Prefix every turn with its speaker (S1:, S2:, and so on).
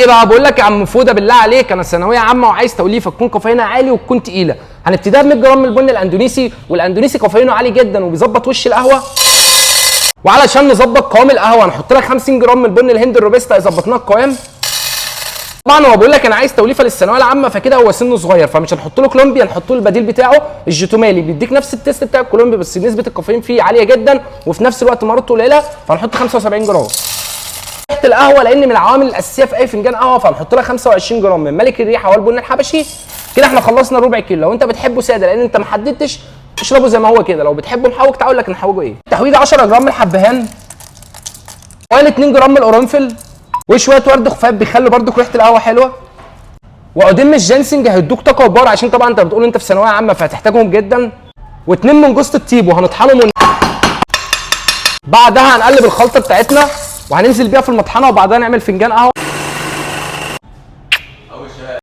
S1: ايه بقى؟ بقول لك يا عم فوده بالله عليك، انا ثانوية عامة وعايز توليفة تكون كافيينها عالي وتكون تقيلة. هنبتديها ب 100 جرام من البن الاندونيسي، والاندونيسي كافيينه عالي جدا وبيظبط وش القهوة. وعلشان نظبط قوام القهوة هنحط لك 50 جرام من البن الهندي الروبيستا يظبط لنا القوام. طبعا هو بيقول لك انا عايز توليفة للثانويه العامة، فكده هو سنة صغير، فمش هنحط له كولومبيا، نحط له البديل بتاعه الجيتومالي، بيديك نفس ال taste بتاع الكولومبيا بس نسبه الكافيين فيه عالية جدا وفي نفس الوقت مرارته قليله، فهنحط 75 جرام. ريحه القهوة لان من العوامل الاساسية في اي فنجان قهوة، فهنحط لها 25 جرام من ملك الريحة والبن الحبشي. كده احنا خلصنا ربع كيلو. لو انت بتحبه ساده لان انت ما حددتش اشربه زي ما هو كده، لو بتحبه محوج تعال لك نحوجه ايه. تحويج 10 جرام من الحبهان، حوالي 2 جرام من القرنفل، وشوية ورد خفاف بيخلوا برضو ريحه القهوة حلوة، وعودين من الجينسنج هيدوك طاقة و power، عشان طبعا انت بتقول انت في ثانوية عامة فهتحتاجهم جدا. واتنين من جوزة الطيب وهنطحنهم بعدها هنقلب الخلطة بتاعتنا وهننزل بيها في المطحنه، وبعدها نعمل فنجان قهوة.